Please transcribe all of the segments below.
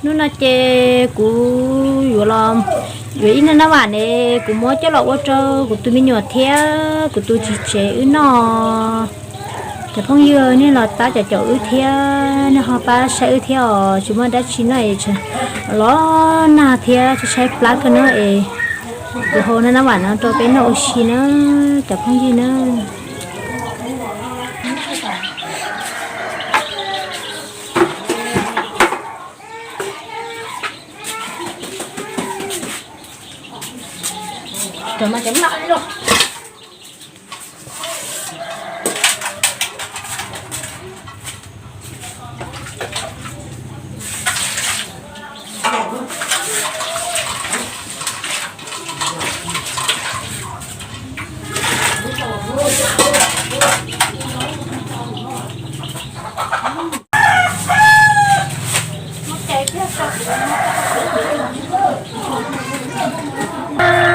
Hnub no ces kuv yuav los, yuav ib nab nab vam ne, kuv muab coj los ua rau kuv tus me nyuam thiab kuv tus txiv tsev wb noj. Cov phooj ywg nej los tab cov caum wb thiab, nej ho pab saib wb thiab os, tsis muaj dab tsi noj es los nag thiab tshaib plab kawg na es kuv hau nab nab vam no rau peb noj ua si na, cov phooj ywg na.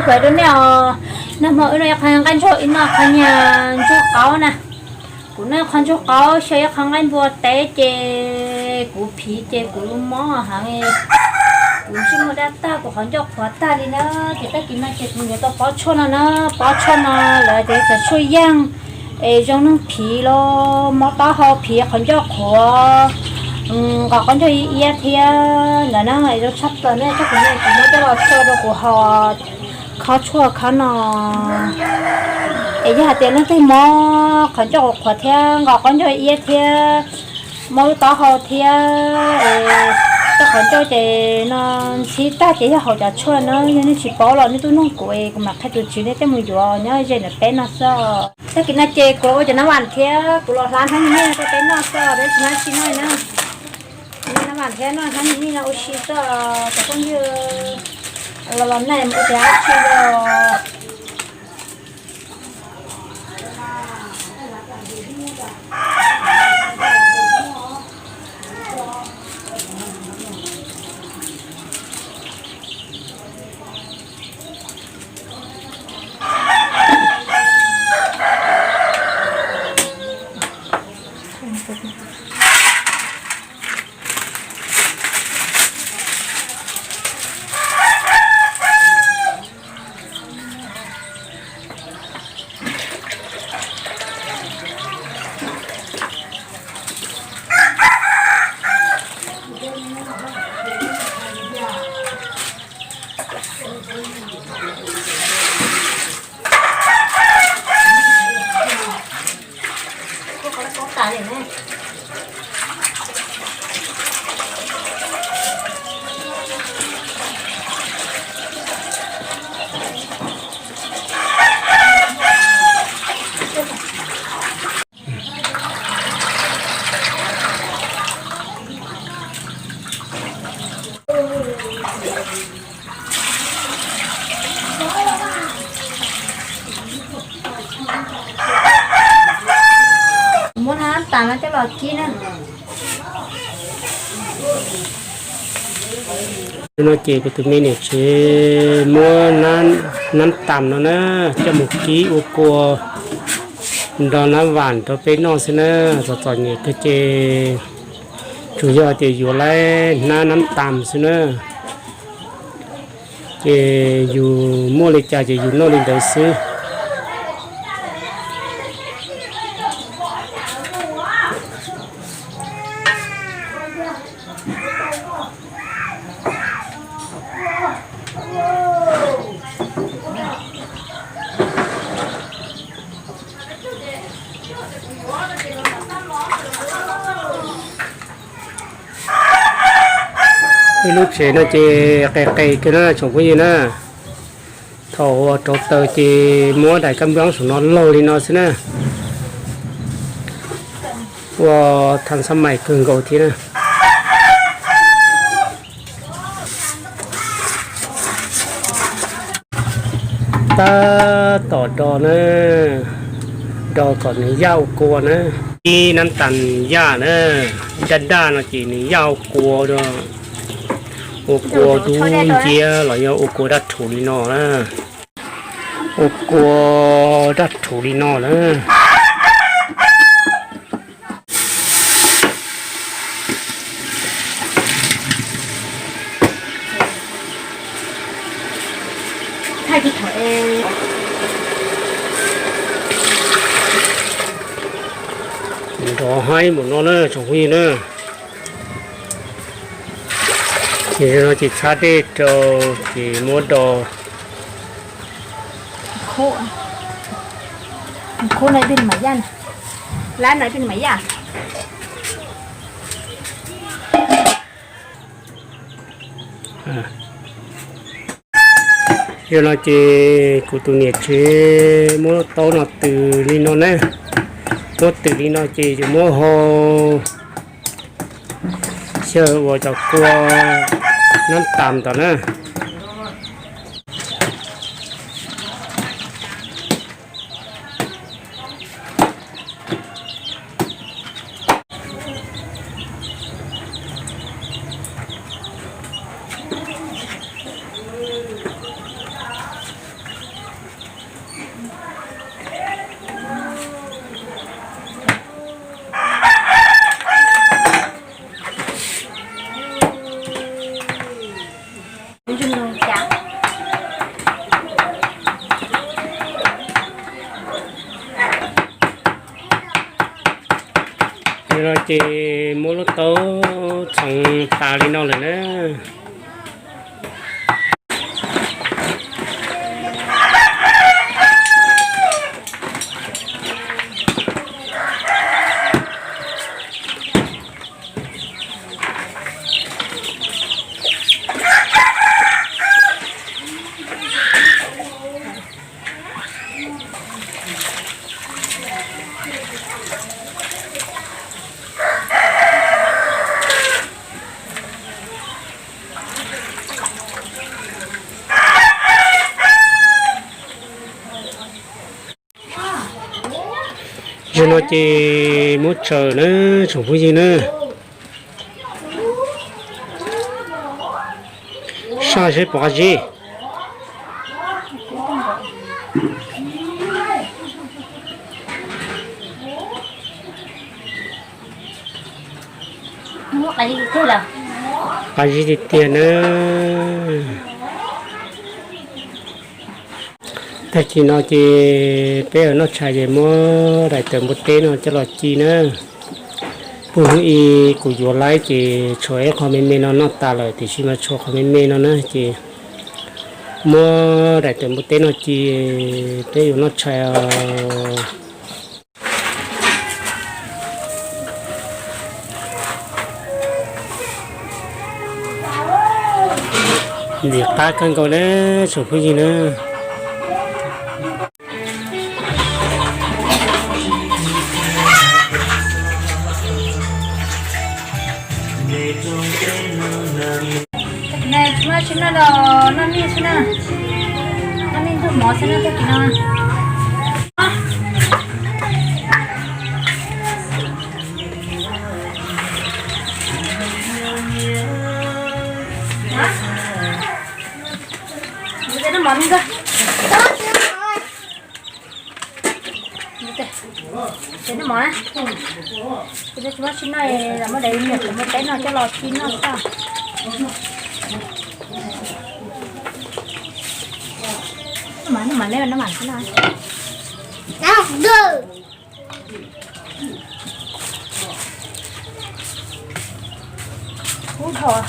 Kuv hais rau nej os, nag hmo wb noj ib qho nqaij ntsuag, wb noj qhov niag ntsuag qaub na. Kuv noj qhov ntsuag qaub, xyaw ib qho nqaij npua teb ces kuv phiv ces kuv lub mob heev, kuv ntsej muag daj tag, kuv qhov ncauj qhuav tag li na. Ces tag kis no ces kuv yuav tau pob tshuaj no na, pob tshuaj no lawv tias cov tshuaj yeej es zoo neeg phiv los mob taub hau phiv qhov ncauj qhuav, nqos qaub ncaug iab iab thiab ntawd na, es zoo tshaj plaws na. Tag kis no kuv muab coj los xyaw rau kuv haus khob tshuaj khob no. Es yog hais tias leej twg mob qhov ncauj qhuav qhuav thiab nqos qaub ncaug iab thiab mob lub taub hau thiab es tau qhov ncauj ces no ntxhib tag ces yog haus cov tshuaj no. Yog nej tsis paub los nej tuaj nug kuv es kuv mam qhia tus tswv nej coj mus yuav nyob ze ntawm peb no xwb. Tag kis no ces kuv los ua cov nab vam thiab kuv los hlab hnab nyiv nij no rau peb noj xwb, peb tsis noj tsi noj na. Nab vam thiab noj hnab nyiv nij no ua si xwb, cov phooj ywg los los nag mus ua tiav dab tsi los. Muab nab tas no coj los kib na. No ces kuv tus me niam tsev muab nab tas no na coj mus kib ua kua nrog nab vam rau peb noj xwb na. Txom txom nyem kawg ces tsuas yog tias yuav lawv hnab nab tas xwb na. Ces yus muaj li cas ces yus noj li ntawd xwb. Ib lub tsev no ces qis qis kawg na tsoom phooj ywg na. Thaum uas rauv taws ces muab daim kab nplooj saum no laug li no xwb na. Ua thaj xab mais kawg nkaus thiab na. Tab tom do na, do kom nws yaj ua kua na. Ib nab tas yaj na, daj daj no ces nws yaj ua kua, ua kua dub nciab los yog ua kua daj rhuv li no na. Ua kua daj rhuv li no na. Nrov haib mus no na tsoom phooj ywg na. Ces no ces tshab dej rau ces muab do. Khub no peb mam yaj, lab no peb mam yaj. Yog no ces kuv tus niam tsev muab taub no tws li no na. Muab tws li no ces yuav muab hau xyaw ua cov kua nab tas ntawd na. Ces no ces muab lub taub txhoov tas li no lawm na. Zaum no ces muab tsaws na tsoom phooj ywg na. Saj seb puas qab zib. Qab zib tiag tiag na. Tag kis no ces peb yuav noj tshais ces muab daim tawv npua teb no coj los ci na. Puag hnub i kuv yuav laib ces tshuav ib qho me me no noj tas lawm tiam sis mas tshuav qhov me me no na ces muab daim tawv npua teb no ci peb yuav noj tshais os. Ntxim qab kawg nkaus na tsoom phooj ywg na. Tag kis no tsis muaj tsis noj los noj mij xwb na, noj mij ntuj mov xwb na tag kis no. Ces noj mov na, ces tsis muaj tsis noj los muab daim niam tawv npua teb no coj los ci noj xwb. Noj mov, noj mov, noj mov. Ub, dhau.